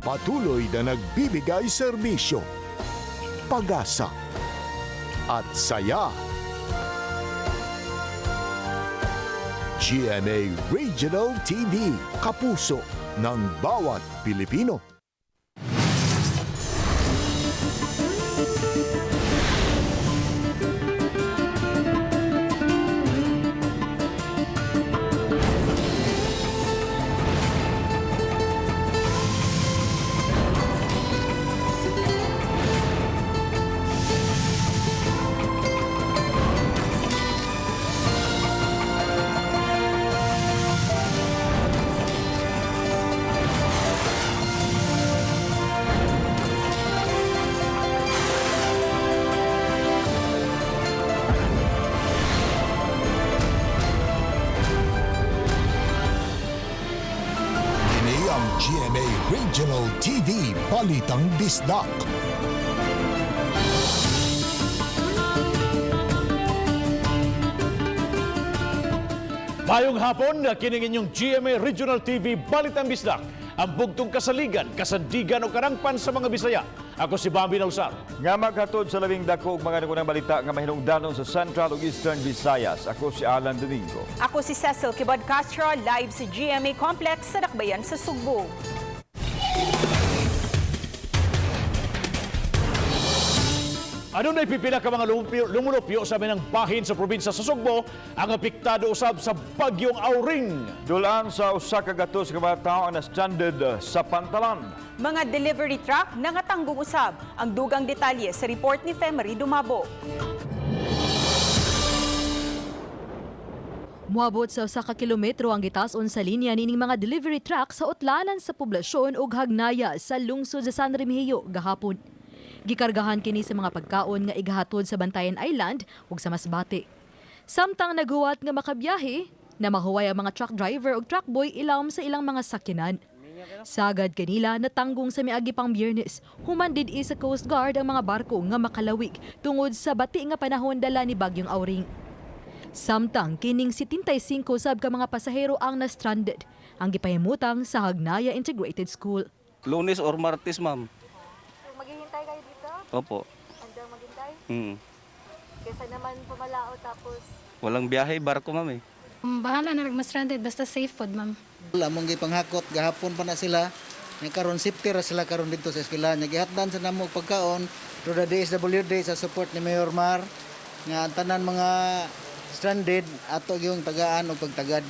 Patuloy na nagbibigay serbisyo, pag-asa at saya. GMA Regional TV, kapuso ng bawat Pilipino. Kini ang GMA Regional TV Balitang Bisdak. Mayong hapon, kining inyong GMA Regional TV Balitang Bisdak. Ang bugtong kasaligan, kasandigan o karangpan sa mga Bisaya. Ako si Bambi Nausar. Nga maghatod sa labing dako og mga nagunang balita nga mahinungdanon sa Central ug Eastern Visayas. Ako si Alan Domingo. Ako si Cecil Kibod Castro, live sa GMA Complex sa Dakbayan sa Sugbo. Ano na ipipila ka mga lumulupyo sa minang bahin sa probinsya sa Sugbo ang apektado usab sa bagyong Auring. Dulaan sa usa ka gatos ka mga tawo ang na-stranded sa pantalan. Mga delivery truck nangatanggong usab. Ang dugang detalye sa report ni Femery Dumabo. Moabot sa usa ka kilometro ang gitason sa linya nining mga delivery truck sa utlanan sa poblasyon ug Hagnaya sa lungsod sa San Remigio gahapon. Gikargahan kini sa mga pagkaon nga igahatod sa Bantayan Island ug sa Masbate. Samtang naghuwat nga makabiyahe, namahuway ang mga truck driver ug truck boy ilawom sa ilang mga sakyanan. Sagad kanila natanggong sa miagi pang Biyernes, human did sa Coast Guard ang mga barko nga makalawig tungod sa bati nga panahon dala ni Bagyong Auring. Samtang kining 75 sab ka mga pasahero ang na-stranded, ang gipahimutang sa Hagnaya Integrated School. Lunes or Martes, ma'am. Maghihintay kayo dito? Opo. Andang maghintay? Mm. Kesa naman pumalao tapos Walang biyahe, barko, ma'am eh. Bahala na lang stranded basta safe pod, ma'am. Among gipanghakot gahapon pa na sila. Nga karon safety ra sila karon dito sa eskwelahan. Nya gihatdan sa namo og pagkaon through the DSWD sa support ni Mayor Mar nga ang tanan mga stranded ato gyung tagaan og pagtagad.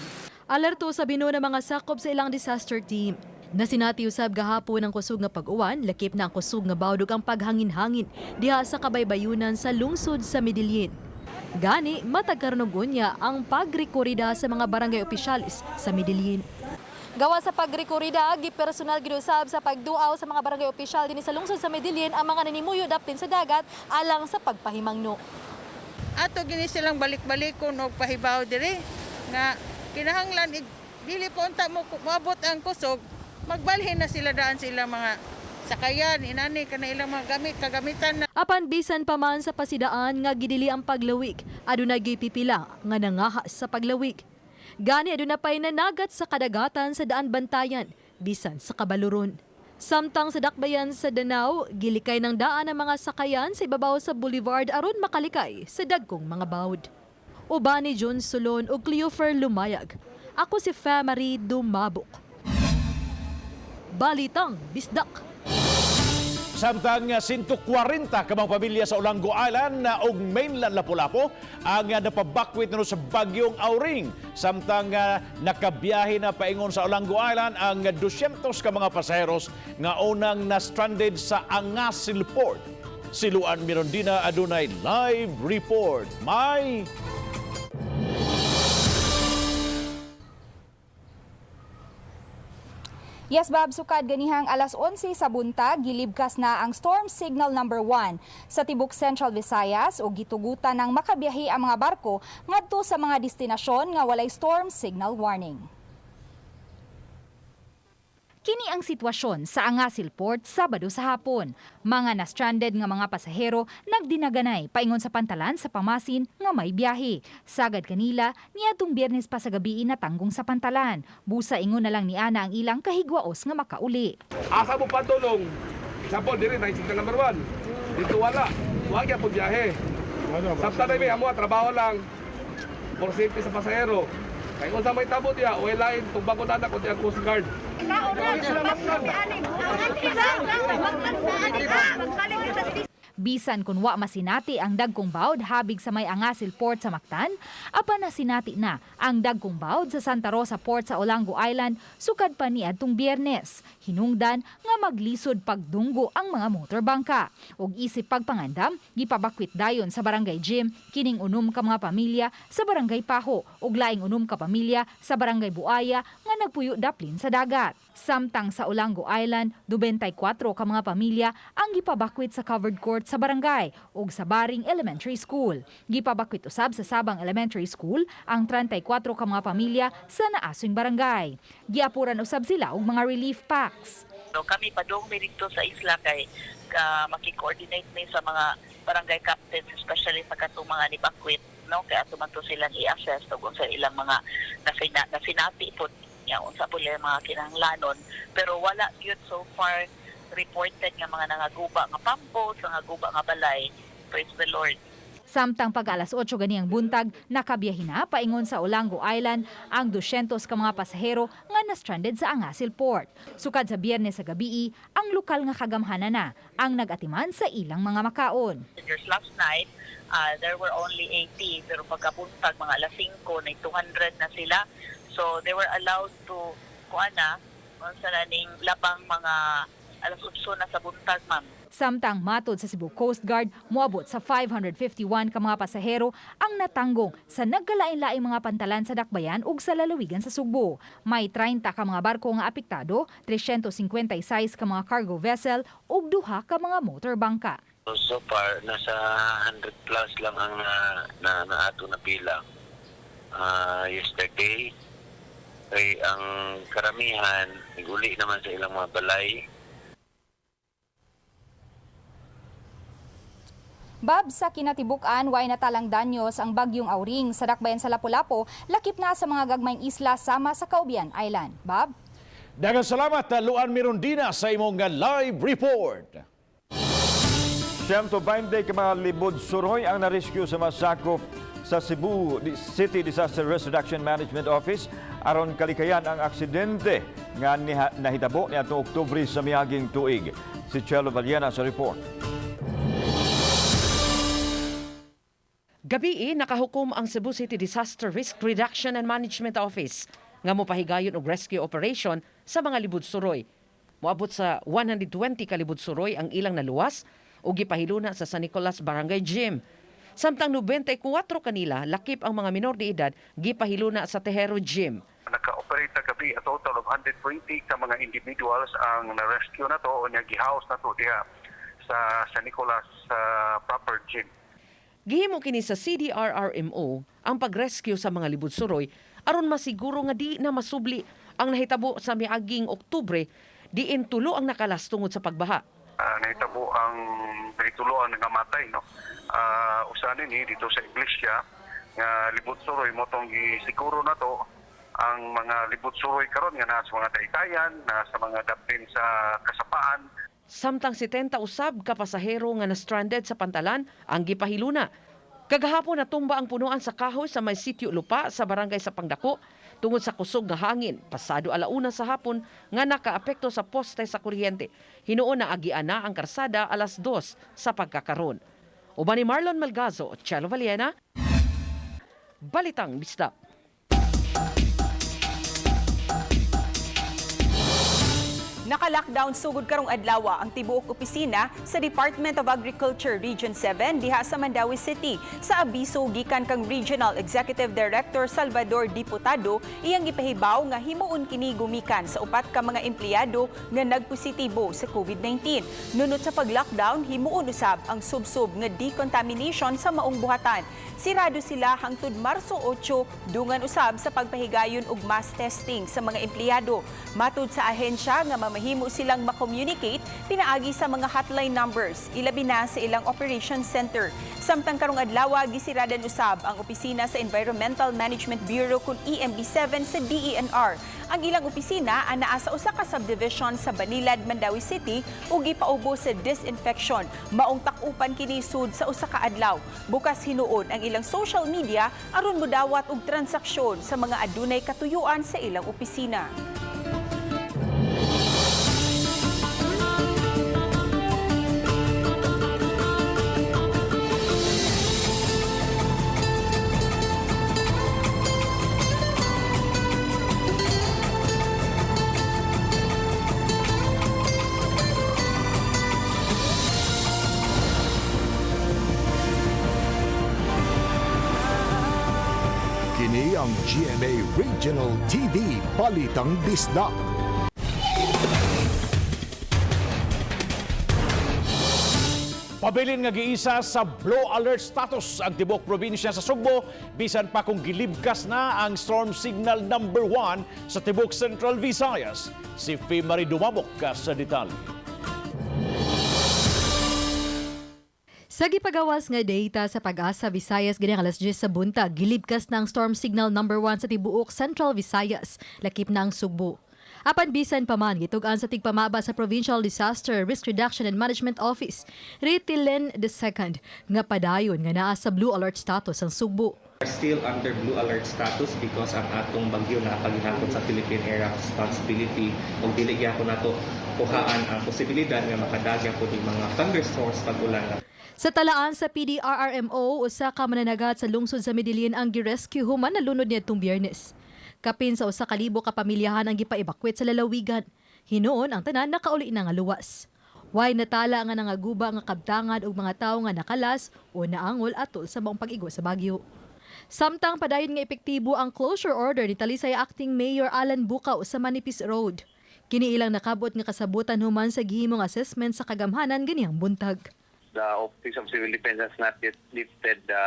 Alerto sa bino ng mga sakop sa ilang disaster team. Nasinati usab gahapon ang kusog nga pag-uwan, lakip na ang kusog nga bawdog ang paghangin-hangin diha sa kabaybayunan sa lungsod sa Medellin. Gani, matag karon og unya ang pagrekorida sa mga barangay opisyalis sa Medellin. Gawa sa pagrekorida, gipersonal gid usab sa pagduaw sa mga barangay opisyal dinhi sa lungsod sa Medellin ang mga nanimuyo daptin sa dagat alang sa pagpahimangno. Ato gini silang balik-balikon og pahibaw diri nga kinahanglan dili po unta mo moabot ang kusog, magbalhin na sila daan sa ilang mga sakayan inani kana ilang mga gamit kagamitan na. Apan bisan pa man sa pasidaan nga gidili ang paglawig, aduna gyud pipila nga nangahas sa paglawig. Gani aduna pay nanagat sa kadagatan sa daan Bantayan, bisan sa kabaluron. Samtang sa dakbayan sa Danao, gilikay ng daan ang mga sakayan sa ibabaw sa boulevard aron makalikay sa dagkong mga bawd. Uban ni John Solon ug Cleofer Lumayag. Ako si Famary Dumabok. Balitang Bisdak. Samtang 140 ka mga pamilya sa Olango Island na og mainland Lapu-Lapu ang napabakwit na sa bagyong Auring. Samtang nakabiyahe na paingon sa Olango Island ang 200 ka mga pasaheros nga unang na-stranded sa Angasil Port. Siluan Mirondina adunay live report. May Yes, Bob, sukad ganihang alas 11 sa buntag, gilibkas na ang storm signal number 1 sa tibok Central Visayas o gitugutan ng makabiyahe ang mga barko ngadto sa mga destinasyon nga walay storm signal warning. Kini ang sitwasyon sa Angasil Port Sabado sa hapon. Mga na-stranded nga mga pasahero nagdinaganay paingon sa pantalan sa pamasin nga may biyahe. Sagad kanila niadtong Biyernes pa sa gabi natanggong sa pantalan. Busa ingon na lang ni ana ang ilang kahigwaos nga makauli. Asa mo patulong? Example, diri na signal number 1. Dito wala. Wa gyud po biyahe. Samtang na may amo trabaho lang. For safety sa pasahero. Kay unsa may tabo diya, way lain tong bago na kundi ang Coast Guard. Bisan kun wa masinati ang dagkong bawd habig sa may Angasil Port sa Mactan, apan nasinati na ang dagkong bawd sa Santa Rosa Port sa Olango Island sukad pa niadtong Biyernes. Hinungdan nga maglisod pagdunggo ang mga motorbangka. Ug isip pagpangandam, gipabakwit dayon sa Barangay Gym kining 6 ka mga pamilya sa Barangay Paho ug laing 6 ka pamilya sa Barangay Buaya nga nagpuyo daplin sa dagat. Samtang sa Olango Island, 24 ka mga pamilya ang gipabakwit sa covered court sa barangay ug sa Baring Elementary School. Gipabakwit usab sa Sabang Elementary School ang 34 ka mga pamilya sa naasoy barangay. Giapuran usab sila og mga relief packs. So kami padung mi didto sa isla kay maki-coordinate mi sa mga barangay captains, especially sa katong mga nibakwit, no, kay ato man to silang i-assess ug unsa ilang mga nasinati pod nya, unsa po ilang mga kinahanglanon, pero wala gyud so far reported nga mga nangaguba nga pampo, nangaguba nga balay. Praise the Lord. Samtang pag alas 8 ganiyang buntag, nakabiyahe na paingon sa Olango Island ang 200 ka mga pasahero nga na-stranded sa Angasil Port. Sukad sa Biyernes sa gabii, ang lokal nga kagamhanan na ang nag-atiman sa ilang mga makaon. Passengers last night, there were only 80, pero pagkabuntag mga alas 5 na 200 na sila. So they were allowed to kuan na unsa na ning labang mga alas 8 na sa buntag, ma'am. Samtang matod sa Cebu Coast Guard, moabot sa 551 ka mga pasahero ang natanggong sa nagkalain-laing mga pantalan sa Dakbayan ug sa lalawigan sa Sugbo. May 30 ka mga barko nga apektado, 356 ka mga cargo vessel ug duha ka mga motor bangka. So far, nasa 100 plus lang ang na ato na bilang yesterday. Ay, ang karamihan, naguli naman sa ilang mga balay. Bab, sa kinatibuk-an, way natalang danyos ang bagyong Auring sa dakbayan sa Lapu-Lapu, lakip na sa mga gagmayng isla sama sa Caubian Island. Bab? Daghang salamat, Luan Mirondina, sa imong live report. 120 ka mga libod suroy ang na-rescue sa masakop sa Cebu City Disaster Risk Reduction Management Office aron kalikayan ang aksidente nga nahitabo niadtong Oktubre sa miaging tuig. Si Chelo Vallena sa report. Gabii nakahukom ang Cebu City Disaster Risk Reduction and Management Office nga mopahigayon og rescue operation sa mga libud suroy. Moabot sa 120 ka libud suroy ang ilang naluwas ug gipahiluna sa San Nicolas Barangay Gym. Samtang 94 kanila, lakip ang mga minor de edad, gipahiluna sa Tejero Gym. Naka-operate na gabi, a total of 120 ka mga individuals ang na-rescue na to o niya gihouse na to diha sa San Nicolas proper gym. Gihimo kini sa CDRRMO ang pag-rescue sa mga libud suroy aron masiguro nga di na masubli ang nahitabo sa miaging Oktubre, diin tulo ang nakalas tungod sa pagbaha. Nahitabo ang tulo ang nangamatay, no. Usa ni dito sa iglesia nga libud suroy, mao tong gisiguro na to ang mga libud suroy karon nga naa sa mga daytayan, na sa mga daplin sa kasapaan. Samtang 70 usab ka pasahero nga na-stranded sa pantalan ang gipahiluna. Kagahapon natumba ang punuan sa kahoy sa may sitio Lupa sa barangay sa Pangdako tungod sa kusog nga hangin pasado 1:00 sa hapon nga nakaapekto sa poste sa kuryente. Hinuon na agian na ang karsada 2:00 sa pagkakaron. Uban ni Marlon Malgazo, Chelo Valiena, Balitang Bisdak. Naka-lockdown sugod karong adlaw ang tibuok opisina sa Department of Agriculture Region 7 diha sa Mandaue City. Sa abiso gikan kang Regional Executive Director Salvador Diputado, iyang gipahibaw nga himuon kini gumikan sa upat ka mga empleyado nga nagpositibo sa COVID-19. Nunot sa pag-lockdown, himuon usab ang subsob nga decontamination sa maong buhatan. Sirado sila hangtod Marso 8, dungan usab sa pagpahigayon og mass testing sa mga empleyado. Matud sa ahensya nga mamahimo silang makommunicate pinaagi sa mga hotline numbers, ilabi na sa ilang operation center. Samtang karong adlaw, gisiradan usab ang opisina sa Environmental Management Bureau kun EMB 7 sa DENR. Ang ilang opisina anaa sa usa ka subdivision sa Banilad, Mandaue City ug gipaubos sa disinfection. Maong tak-upan kini sud sa usa ka adlaw. Bukas hinuon ang ilang social media aron modawat og transaksyon sa mga adunay katuyuan sa ilang opisina. Kini ang GMA Regional TV Balitang Bisdak. Pabilin nga giisa sa blue alert status ang tibuok probinsya sa Sugbo bisan pa kung gilibkas na ang storm signal number 1 sa tibuok Central Visayas. Si Fimary Dumabok sa detalye. Sa gipagawas nga data sa Pag-asa Visayas ganing alas 10 sa buntag, gilibkas na ang storm signal number 1 sa tibuok Central Visayas, lakip na ang Sugbo. Apan bisan pa man, gitug-an sa tigpamaba sa Provincial Disaster Risk Reduction and Management Office, Ritilen II, nga padayon nga naa sa blue alert status ang Sugbo. Are still under blue alert status because ang atong bagyo na paghihakot sa Philippine Area of Responsibility ug dili gyapon nato kuhaan ang posibilidad nga makadagya po yung mga thunderstorms pag ulan. Sa talaan sa PDRRMO, usa ka mananagat sa lungsod sa Medellin ang girescue human nalunod niadtong Biyernes. Kapin sa 1,000 ka pamilyahan ang gipa-evacuate sa lalawigan. Hinuon ang tanan nakauli na nga luwas. Way natala nga nangaguba nga kabtangan og mga tawo nga nakalas o naangol atol sa maong pag-igo sa bagyo. Samtang padayon nga epektibo ang closure order ni Talisay Acting Mayor Alan Bucao sa Manipis Road. Kini ilang nakabot nga kasabutan human sa gihimong assessment sa kagamhanan ganihang buntag. The Office of Civil Defense has not yet lifted the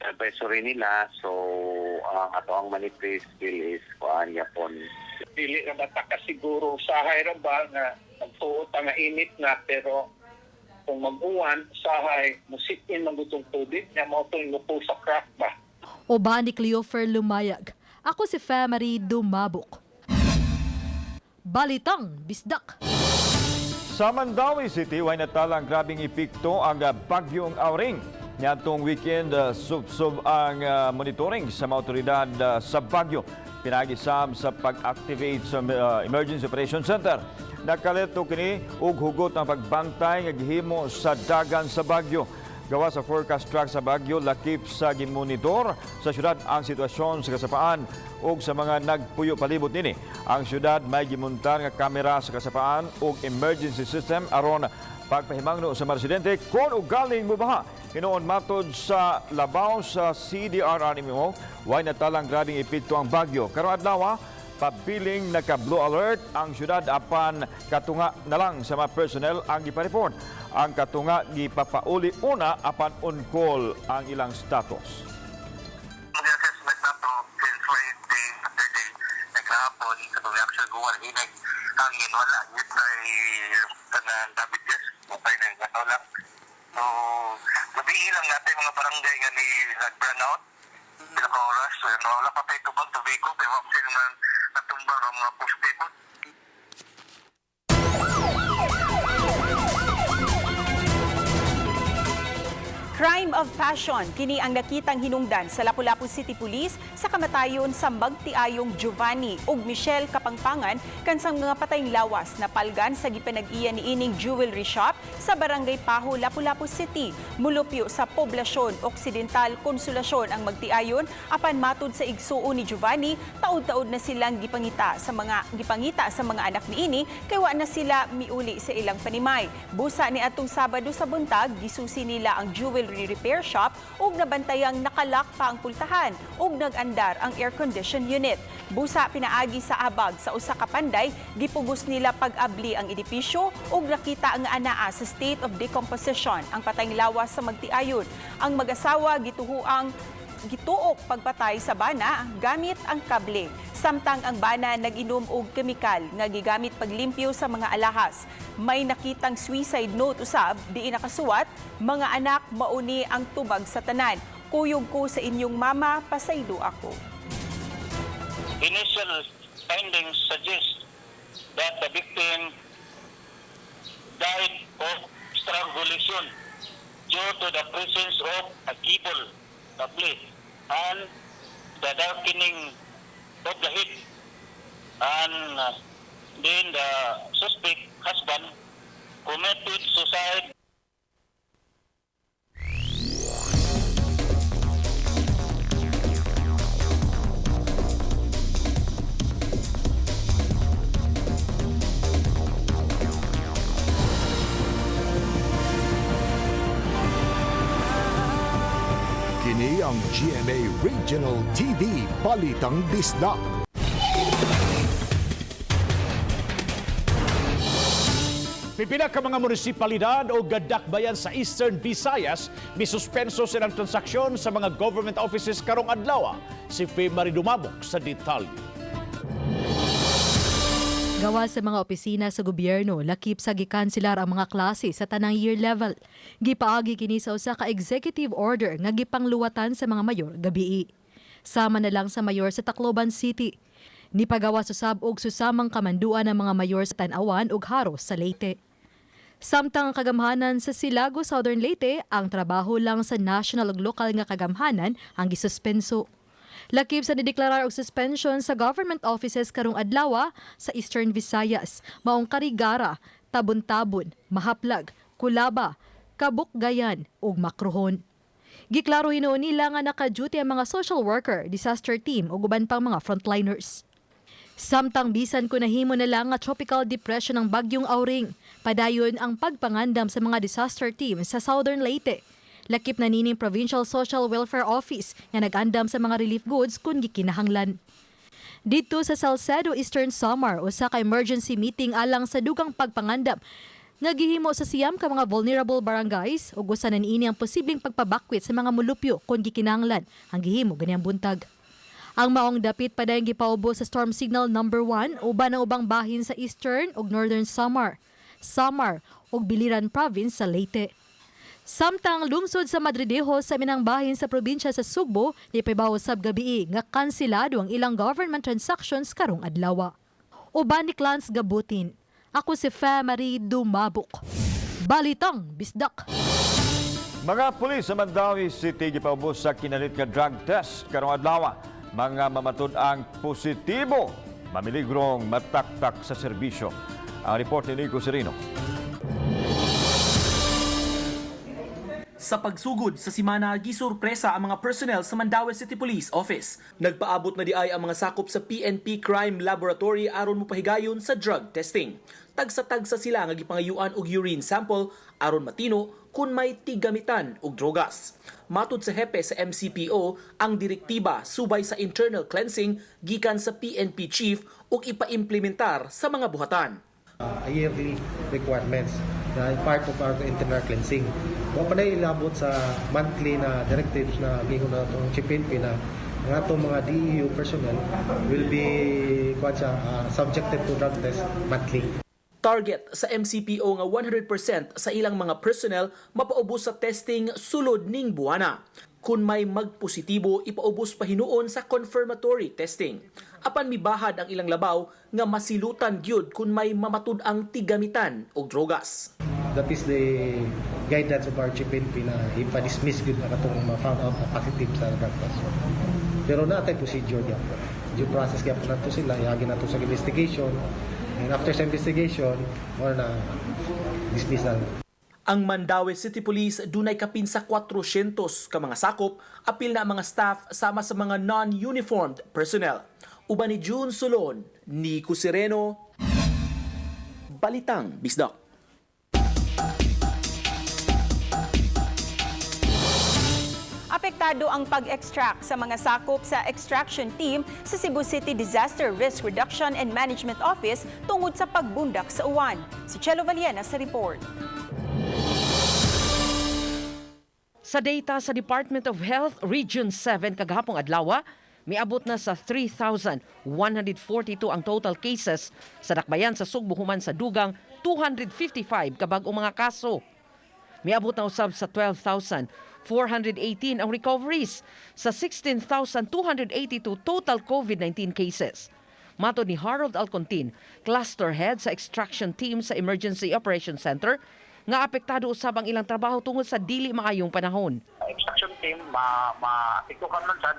advisory nila, so ang ato ang Manipis still is kuan yapon. Dili ra ba ta kasiguro usahay ra ba nga nagtuot ang init na, pero kung mag-uwan usahay musitin man gutong tubig nya mao tong lupo sa crack ba. Uban ni Cleofer Lumayag. Ako si Femary Dumabok. Balitang Bisdak. Sa Mandaue City, way natalang grabing epekto ang bagyong Auring. Niadtong weekend, subsob ang monitoring sa mga otoridad sa bagyo. Pinagisab sa pag-activate sa Emergency Operation Center. Nakaleto kini og hugot ang pagbantay nga gihimo sa dagan sa bagyo. Gawa sa forecast track sa bagyo, lakip sa gimonitor sa syudad ang sitwasyon sa kasapaan ug sa mga nagpuyo palibot nini. Ang syudad may gimuntar nga kamera sa kasapaan ug emergency system aron pagpahimangno sa mga residente kung ugaling mubaha. Hinuon matod sa labaw sa CDRRMO, way natalang grabing epekto ang bagyo. Karong adlaw, pabiling naka-blue alert ang syudad apan katunga na lang sa mga personnel ang gipareport. Ang katunga gipapauli una apan on call ang ilang status. Mag-assessment na to since Wednesday, Saturday, naghapon, katong actual guwan, hinag hangin, wala, yun ay kanang damages, okay na yung ano lang. So, gabi lang natin mga barangay nga ni nag-burn out, pila ka oras, so wala pa tayo tubag, tubig ko, pero sila man natumbang ang mga poste po. Crime of Crime of passion, kini ang nakitang hinungdan sa Lapu-Lapu City Police sa kamatayon sa magtiayong Giovanni ug Michelle Kapangpangan kansang mga patayng lawas na palgan sa gipanag-iya niining jewelry shop sa Barangay Paho, Lapu-Lapu City. Mulupyo sa poblasyon Occidental Consolacion ang magtiayon apan matud sa igsuon ni Giovanni, taud-taud na silang gipangita sa mga anak niini kay wa na sila miuli sa ilang panimay. Busa ni atong Sabado sa buntag, gisusi nila ang jewelry repair shop ug nabantayang naka-lock pa ang pultahan ug nag-andar ang air condition unit. Busa pinaagi sa abag sa usa ka panday, gipugos nila pag-abli ang edipisyo ug nakita nga anaa sa state of decomposition ang patayng lawas sa magtiayon. Ang mag-asawa gituhuang gituok pagpatay sa bana gamit ang kable. Samtang ang bana nag-inom og kemikal nga gigamit paglimpyo sa mga alahas. May nakitang suicide note usab diin nakasuwat, "Mga anak, mauni ang tubag sa tanan. Kuyog ko sa inyong mama, pasaylo ako." Initial findings suggest that the victim died of strangulation due to the presence of a cable and the darkening of the head. And then the suspect husband committed suicide. Kini ang GMA Regional TV Balitang Bisdak. Pipila ka mga munisipalidad o gadakbayan sa Eastern Visayas misuspenso silang transaksyon sa mga government offices karong adlaw. Si Fe Marie Dumabok sa detalye. Gawa sa mga opisina sa gobyerno, lakip sa gikanselar ang mga klase sa tanang year level. Gipaagi kini sa usa ka executive order nga gipangluwatan sa mga mayor gabii. Sama na lang sa mayor sa Tacloban City. Nipagawas usab og susamang kamanduan ang mga mayor sa Tan-awan ug Haros sa Leyte. Samtang ang kagamhanan sa Silago, Southern Leyte, ang trabaho lang sa national ug lokal nga kagamhanan ang gisuspenso. Lakip sa nideklarar og suspension sa government offices karong adlaw sa Eastern Visayas, maong Carigara, Tabon-Tabon, Mahaplag, Culaba, Cabucgayan ug Macrohon. Giklaro hinuon nila nga naka-duty ang mga social worker, disaster team ug uban pang mga frontliners. Samtang bisan kung nahimo na lang nga tropical depression ang bagyong Auring, padayon ang pagpangandam sa mga disaster team sa Southern Leyte. Lakip na nining Provincial Social Welfare Office nga nag-andam sa mga relief goods kung gikinahanglan. Dito sa Salcedo, Eastern Samar, usa ka emergency meeting alang sa dugang pagpangandam nga gihimo sa 9 ka mga vulnerable barangays ug usa na niini ang posibleng pagpabakwit sa mga mulupyo kung gikinahanglan ang gihimo ganiyang buntag. Ang maong dapit padayong gipaubos sa storm signal number 1 uban ang ubang bahin sa Eastern ug Northern Samar, Samar ug Biliran Province sa Leyte. Samtang lungsod sa Madridejos sa minang bahin sa probinsya sa Sugbo, nipahibaw sab gabii nga kanselado ang ilang government transactions karong adlaw. Uban ni Clans Gabutin. Ako si Fe Marie Dumabok. Balitang Bisdak. Mga pulis sa Mandaue City gipaubos sa kinalit nga drug test karong adlaw. Mga mamatud-ang positibo, mamiligrong mataktak sa serbisyo. Ang report ni Nico Serino. Sa pagsugod sa simana, gisurpresa ang mga personnel sa Mandaue City Police Office. Nagpaabot na diay ang mga sakop sa PNP Crime Laboratory aron mopahigayon sa drug testing. Tagsa-tagsa sila nga gipangayuan og urine sample aron matino kung may tigamitan og drogas. Matud sa hepe sa MCPO, ang direktiba subay sa internal cleansing gikan sa PNP chief ug ipaimplementar sa mga buhatan. Yearly requirements na part of our internal cleansing. Wa pa na ilabot sa monthly na directives na giingon na atong Chief PNP na ang atong mga DEU personnel will be kuan siya, subjected to drug test monthly. Target sa MCPO nga 100% sa ilang mga personnel mapaubos sa testing sulod ning buwana. Kung may magpositibo, ipaubos pa hinuon sa confirmatory testing. Apan mibahad ang ilang labaw nga masilutan gyud kung may mamatud-ang tigamitan og drogas. That is the guidance of our Chief PNP na ipa-dismiss gyud na katong ma-found out na positive sa drug test. Pero naa tay procedure gyapon. Due process gyapon nato sila, iagi nato sa investigation. And after sa investigation, more na dismiss na. Ang Mandaue City Police dunay kapin sa 400 ka mga sakop, apil na ang mga staff sama sa mga non-uniformed personnel. Uban ni June Solon, Nico Sereno, Balitang Bisdak. Apektado ang pag-extract sa mga sakop sa extraction team sa Cebu City Disaster Risk Reduction and Management Office tungod sa pagbundak sa uwan. Si Chelo Valiena sa report. Sa data sa Department of Health Region 7 kagahapong adlaw, miabot na sa 3,142 ang total cases sa dakbayan sa Sugbo human sa dugang 255 ka bag-ong mga kaso. Miabot na usab sa 12,418 ang recoveries sa 16,282 total COVID-19 cases. Matod ni Harold Alcontin, cluster head sa extraction team sa Emergency Operations Center, nga apektado usab ang ilang trabaho tungod sa dili maayong panahon. Extraction team ma maapektuhan man sad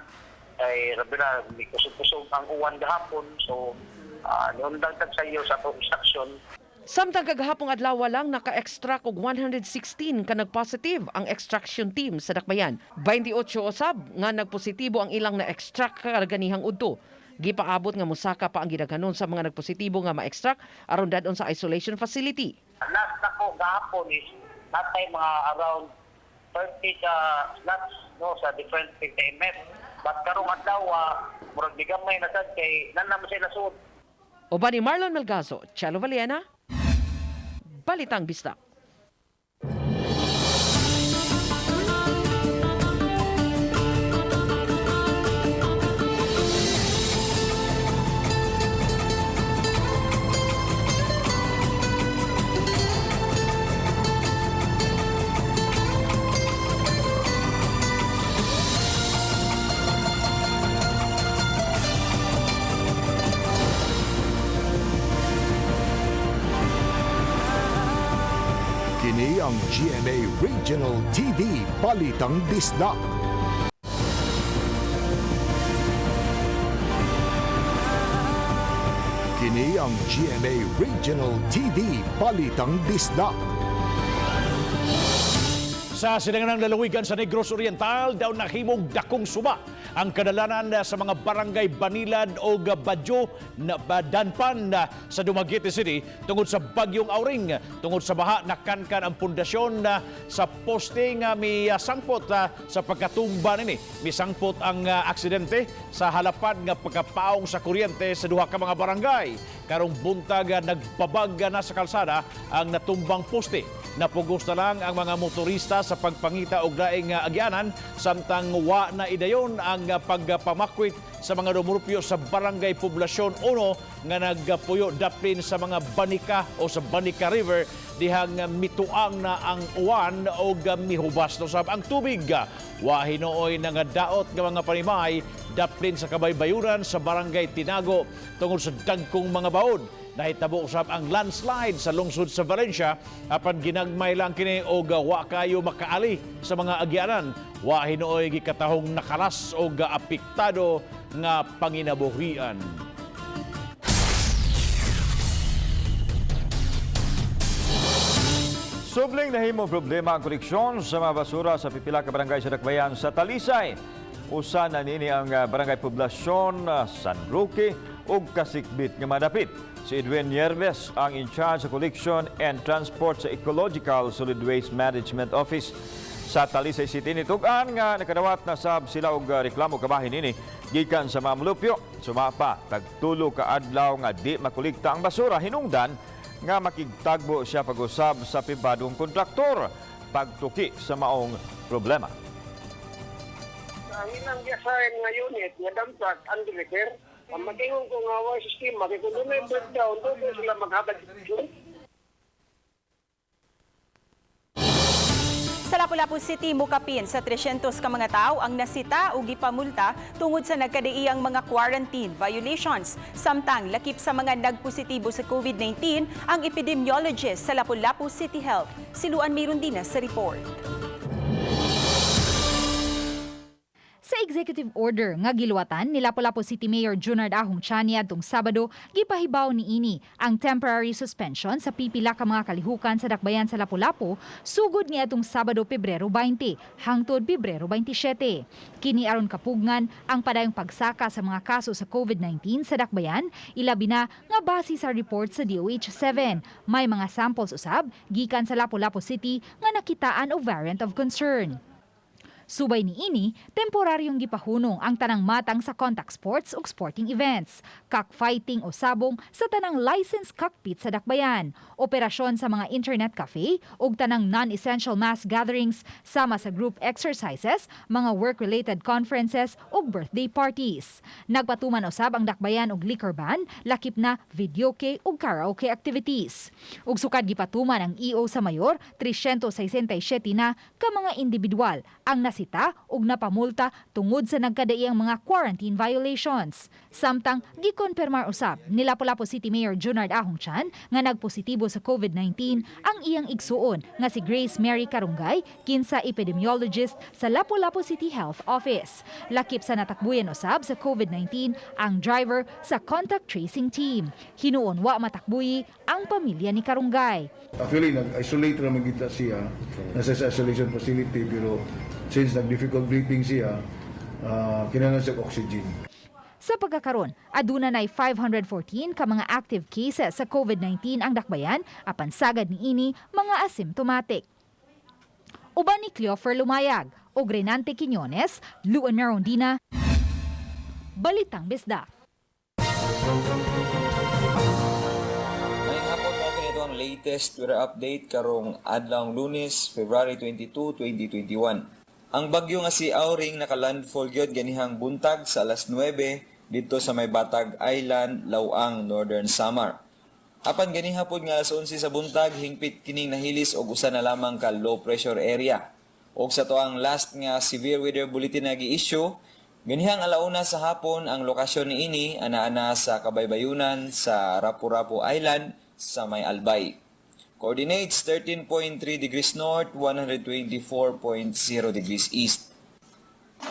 kay rabi na may kusog-kusog ang uwan gahapon, so niundang tag sa iyo sa atong extraction. Samtang kagahapong adlaw lang naka-extract og 116 ka nagpositive ang extraction team sa Dakbayan. 28 usab nga nagpositibo ang ilang na-extract kaganihang udto. Gipaabot nga mosaka pa ang gidaghanon sa mga nagpositibo nga ma-extract aron dadon sa isolation facility. Last na ko gahapon is natay mga around 30 ka slots, no, sa different PTMF. But karong adlaw murag gigamay na sad kay nan naman sila suod. Uban ni Marlon Melgazo, Chelo Valiena, Balitang Bisdak. Kini ang GMA Regional TV Balitang Bisdak. Kini ang GMA Regional TV Balitang Bisdak. Sa silanganang lalawigan sa Negros Oriental, daw nahimong dakong suba ang kadalanan sa mga barangay Banilad o Badyo na Danpan sa Dumaguete City tungod sa bagyong Auring. Tungod sa baha, nakankan ang pundasyon sa poste nga may sangpot sa pagkatumba nini. Misangpot ang aksidente sa halapad nga pagkapaong sa kuryente sa duha ka mga barangay. Karong buntag, nagbabag na sa kalsada ang natumbang poste. Napugos na lang ang mga motorista sa pagpangita og laing agyanan samtang wa na idayon ang pagpamakwit sa mga dumurupyo sa Barangay Poblasyon 1 nga nagpuyo daplin sa mga Banica o sa Banica River dihang mituang na ang uwan og mihubas na usab ang tubig. Wa hinuoy nga daot nga mga panimay daplin sa kabaybayuran sa Barangay Tinago tungod sa dagkong mga baod. Nahitabo usab ang landslide sa lungsod sa Valencia apan ginagmay lang kini og wa kayo makaali sa mga agyanan. Wa hinuoy gikatahong nakalas og apektado nga panginabuhian. Subling nahimong problema ang koleksyon sa mga basura sa pipila ka barangay sa Dakbayan sa Talisay. Usa na niini ang Barangay Poblasyon, San Roque ug Kasikbit nga madapit. Si Edwin Nieves ang in charge sa collection and transport sa Ecological Solid Waste Management Office sa Talisay City. Nitug-an nga nakadawat na sab sila og reklamo kabahin nini gikan sa mga mulupyo. Sumapa tagtulo ka adlaw nga di makolekta ang basura, hinungdan nga makigtagbo siya pag-usab sa pribadong kontraktor pagtuki sa maong problema. Ang ilang giyasahin nga unit nga dump truck ang deliver. Ang magingon ko nga wa sistema kay kung dunay breakdown, doon sila maghatag. Salamat. Lapu-Lapu City, mukapin sa 300 ka mga tao ang nasita o gipamulta tungod sa nagkadaiyang mga quarantine violations. Samtang lakip sa mga nagpositibo sa COVID-19 ang epidemiologist sa Lapu-Lapu City Health. Si Luan Mirundina sa report. Sa executive order nga giluwatan ni Lapu-Lapu City Mayor Junard Ahong Chan niadtong Sabado, gipahibaw niini ang temporary suspension sa pipila ka mga kalihukan sa dakbayan sa Lapu-Lapu sugod niadtong Sabado, Pebrero 20 hangtod Pebrero 27. Kini aron kapugngan ang padayong pagsaka sa mga kaso sa COVID-19 sa dakbayan, ilabi na nga base sa report sa DOH-7. May mga samples usab gikan sa Lapu-Lapu City nga nakitaan og variant of concern. Subay niini, temporaryong gipahunong ang tanang matang sa contact sports ug sporting events, cockfighting o sabong sa tanang licensed cockpit sa dakbayan, operasyon sa mga internet cafe ug tanang non-essential mass gatherings sama sa group exercises, mga work-related conferences ug birthday parties. Nagpatuman usab ang dakbayan og liquor ban, lakip na videoke ug karaoke activities. Ug sukad gipatuman ang EO sa mayor, 367 na ka mga individual ang nasita ug napamulta tungod sa nagkadaiyang mga quarantine violations. Samtang gikonfirmar usab ni Lapu-Lapu City Mayor Junard Ahong Chan nga nagpositibo sa COVID-19 ang iyang igsuon nga si Grace Mary Carungay, kinsa epidemiologist sa Lapu-Lapu City Health Office. Lakip sa natakbuyan usab sa COVID-19 ang driver sa contact tracing team. Hinuon wa matakbuyi ang pamilya ni Carungay. Actually, nag-isolate ra man kita siya. Nasa sa isolation facility, pero since nag-difficult breathing siya, kinahanglan siya og oxygen. Sa pagkakaron, aduna nay 514 ka mga active cases sa COVID-19 ang dakbayan apan sagad niini mga asymptomatic. Uban ni Cleofer Lumayag ug Renante Quiñones, Luan Merondina, Balitang Bisdak. Ngayong hapon mao kini ang latest weather update karong adlaw Lunes, February 22, 2021. Ang bagyo nga si Auring naka-landfall gyud ganihang buntag sa alas 9 didto sa may Batag Island, Laoang, Northern Samar. Apan ganiha pod nga alas 11 sa buntag, hingpit kining nahilis og usa na lamang ka low pressure area. Og sa atoang last nga severe weather bulletin nga gi-issue ganihang alauna sa hapon, ang lokasyon niini ana-ana sa kabaybayunan sa Rapu-Rapu Island sa may Albay. Coordinates 13.3 degrees north, 124.0 degrees east.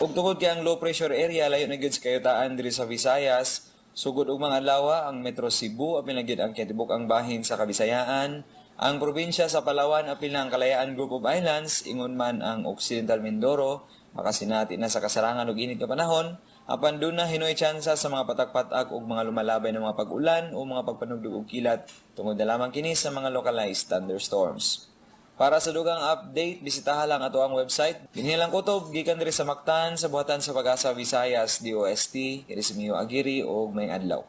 Ug tungod kay ang low pressure area layo na gyud sa kayutaan diri sa Visayas, sugod og mga adlaw ang Metro Cebu apil na gyud ang kinatibuk-ang bahin sa Kabisayaan, ang probinsya sa Palawan apil na ang Kalayaan Group of Islands, ingon man ang Occidental Mindoro, makasinati na sa kasarangan ug init nga panahon, apan duna hinoy tsansa sa mga patak-patak ug mga lumalabay na mga pag-ulan o mga pagpanugdog og kilat tungod na lamang kini sa mga localized thunderstorms. Para sa dugang update, bisitaha lang atoang website. Dinhi lang kutob gikan diri sa Mactan sa buhatan sa Pag-asa Visayas DOST, kini si Mio Aguirre og maayong adlaw.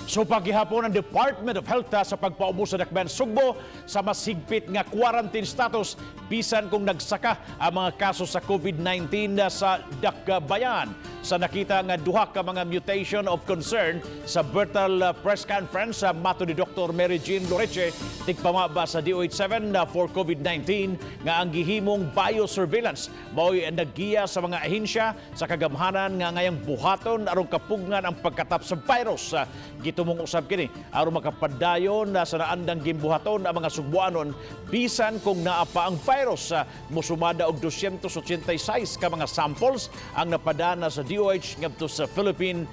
So paghihapon ang Department of Health sa pagpaubos sa Dakbayan Sugbo sa masigpit nga quarantine status bisan kung nagsaka ang mga kaso sa COVID-19 sa Dakbayan. Sa nakita nga duha ka mga mutation of concern sa virtual press conference sa mato ni Dr. Mary Jean Loreche, tigpamaba sa DOH-7 for COVID-19, nga ang gihimong biosurveillance mao'y naggiya sa mga ahensya sa kagamhanan nga ngayang buhaton aron kapugngan ang pagkatap sa virus. Gitumong usab kini aron makapadayon na sa naandang gimbuhaton ang mga Sugbuanon bisan kung naa pa ang virus. Musumada og 286 ka mga samples ang napadana sa DOH ngadto sa Philippine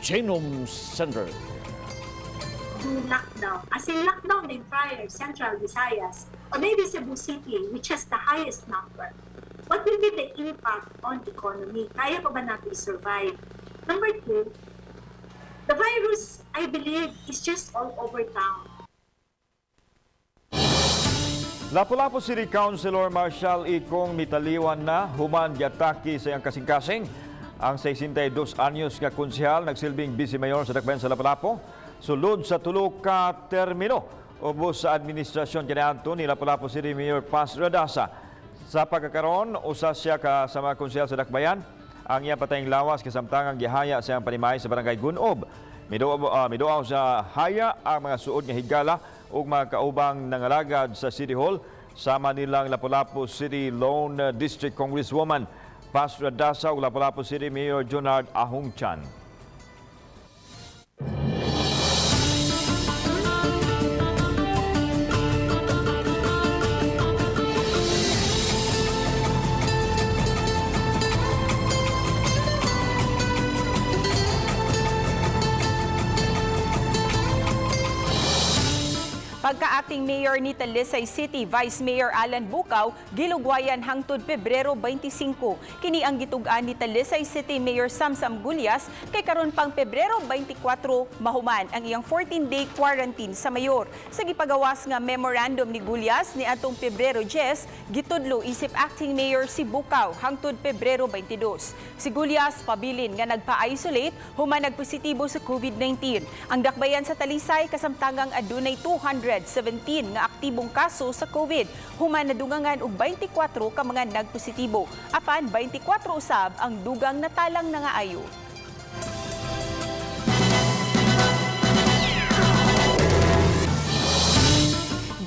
Genome Center. Do lockdown, as in lockdown the entire Central Visayas, or maybe Cebu City, which has the highest number, what will be the impact on the economy? Kaya pa ba natin survive? Number two, the virus, I believe, is just all over town. Lapu-Lapu City Councilor Marshall Ikong mitaliwan na human giatake sa iyang kasing-kasing. Ang 62 anyos nga konsehal nagsilbing vice mayor sa Dakbayan sa Lapu-Lapu sulod sa tulo ka termino ubos sa administrasyon kaniadto ni Lapu-Lapu City Mayor Paz Radaza. Sa pagkakaron, usa siya ka sa mga konsehal sa Dakbayan. Ang iyang patayng lawas kasamtangang gihaya sa iyang panimalay sa barangay Gunob. Miduaw sa haya ang mga suod nga higala ug mga kaubang nangalagad sa City Hall. Sama nilang Lapu-Lapu City Lone District Congresswoman Paz Radaza ug Lapu-Lapu City Mayor Junard Ahungchan. Pagka-acting mayor ni Talisay City, Vice Mayor Alan Bukaw, gilugwayan hangtod Pebrero 25. Kini ang gitug-an ni Talisay City Mayor Samsam Gulyas kay karon pang Pebrero 24 mahuman ang iyang 14-day quarantine sa mayor. Sa gipagawas nga memorandum ni Gulyas ni atong Pebrero 10, gitudlo isip acting mayor si Bukaw hangtod Pebrero 22. Si Gulyas pabilin nga nagpa-isolate human nagpositibo sa COVID-19. Ang dakbayan sa Talisay kasamtangang adunay 217 nga aktibong kaso sa COVID. Human nadungangan og 24 ka mga nagpositibo. Apan 24 usab ang dugang natalang nangaayo.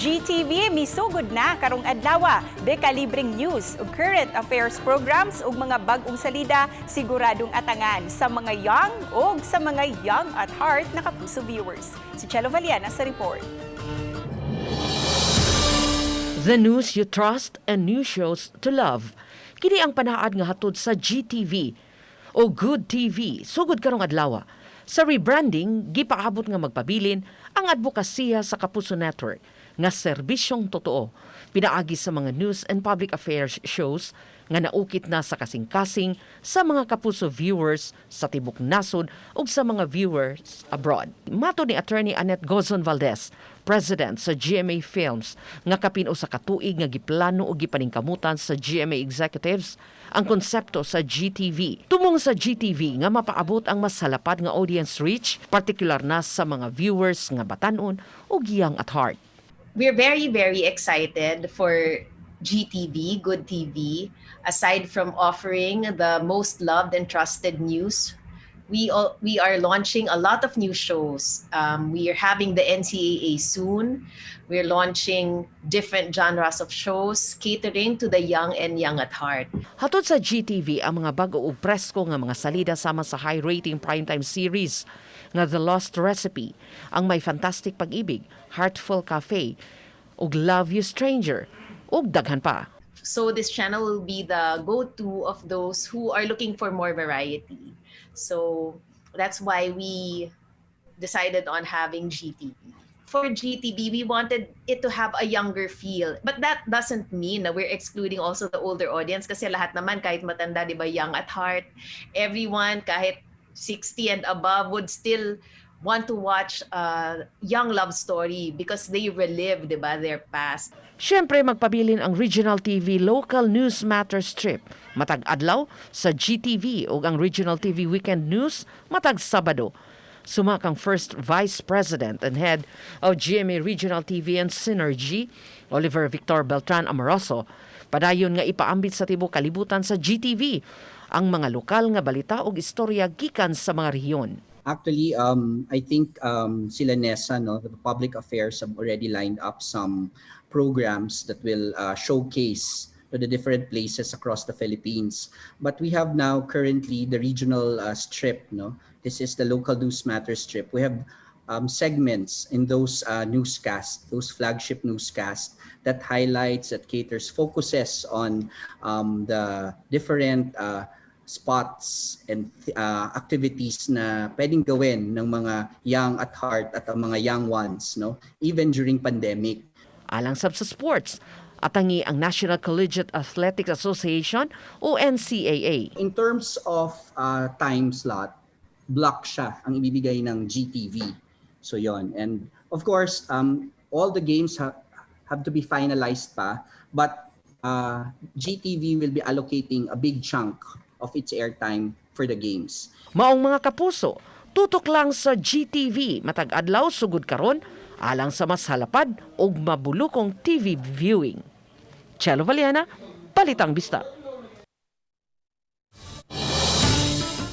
GTV misugod na karong adlaw. Dekalibreng news ug current affairs programs ug mga bag-ong salida siguradong atangan sa mga young ug sa mga young at heart na Kapuso viewers. Si Chelo Valiana sa report. The news you trust and new shows to love. Kini ang panaad nga hatod sa GTV o Good TV sugod karong adlaw. Sa rebranding, gipaabot nga magpabilin ang advokasya sa Kapuso Network nga serbisyong totoo pinaagi sa mga news and public affairs shows nga naukit na sa kasing-kasing sa mga Kapuso viewers sa tibok nasod ug sa mga viewers abroad. Mato ni Attorney Annette Gozon Valdez, President sa GMA Films, nga kapin usa ka tuig nga giplano ug gipaningkamutan sa GMA executives ang konsepto sa GTV. Tumong sa GTV nga mapaabot ang mas salapad nga audience reach, partikular na sa mga viewers nga batanon ug young at heart. We're very, very excited for GTV, Good TV. Aside from offering the most loved and trusted news, we are launching a lot of new shows. We are having the NCAA soon. We're launching different genres of shows catering to the young and young at heart. Hatod sa GTV ang mga bago ug presko nga mga salida sama sa high-rating primetime series nga The Lost Recipe, ang May Fantastic Pag-ibig, Heartful Cafe, ug Love You Stranger, ug daghan pa. So this channel will be the go-to of those who are looking for more variety. So that's why we decided on having GTV. For GTV, we wanted it to have a younger feel. But that doesn't mean that we're excluding also the older audience kasi lahat naman kahit matanda, di ba, young at heart. Everyone, kahit 60 and above, would still want to watch a young love story because they relive, di ba, their past. Siyempre, magpabilin ang Regional TV Local News Matters Trip matag adlaw sa GTV ug ang Regional TV Weekend News matag Sabado. Sumakang First Vice President and Head of GMA Regional TV and Synergy, Oliver Victor Beltran Amoroso, padayon nga ipaambit sa tibok kalibutan sa GTV ang mga lokal nga balita ug istorya gikan sa mga rehiyon. Actually, I think sila Nessa, no, the public affairs have already lined up some programs that will showcase to the different places across the Philippines. But we have now currently the regional strip, no? This is the local news matter strip. We have segments in those newscasts, those flagship newscasts that highlights, that caters, focuses on the different spots and activities na pwedeng gawin ng mga young at heart at ang mga young ones, no, even during pandemic. Alang sab sa sports, atangi ang National Collegiate Athletics Association o NCAA. In terms of time slot, block siya ang ibibigay ng GTV. So yon. And of course, all the games have to be finalized pa, but GTV will be allocating a big chunk of its airtime for the games. Maong mga kapuso, tutok lang sa GTV matag adlaw sugod karon alang sa mas halapad ug mabulukong TV viewing. Chelo Valiana, Balitang Bista.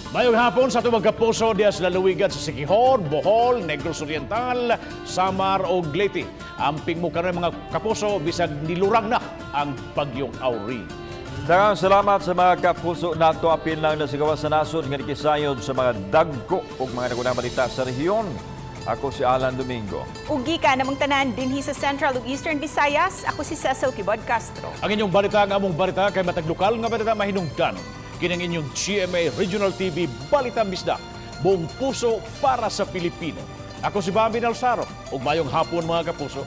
Mayong hapon sa atong mga kapuso diya sa lalawigan sa Siquijor, Bohol, Negros Oriental, Samar ug Leyte. Amping mo karon, mga kapuso, bisag nilurang na ang bagyong Auring. Daghang salamat sa mga kapuso nato, apil lang na sa gawas sa nasod nga nikisayod sa mga dagko ug mga nagunang balita sa rehiyon. Ako si Alan Domingo. Ug gikan namong tanan dinhi sa Central ug Eastern Visayas, ako si Cecil Quibod Castro. Ang inyong balita, ang among balita, kay matag lokal nga balita mahinungdanon. Kining inyong GMA Regional TV Balitang Bisdak. Buong puso para sa Pilipino. Ako si Bambi Nalsaro. Ug maayong hapon, mga kapuso.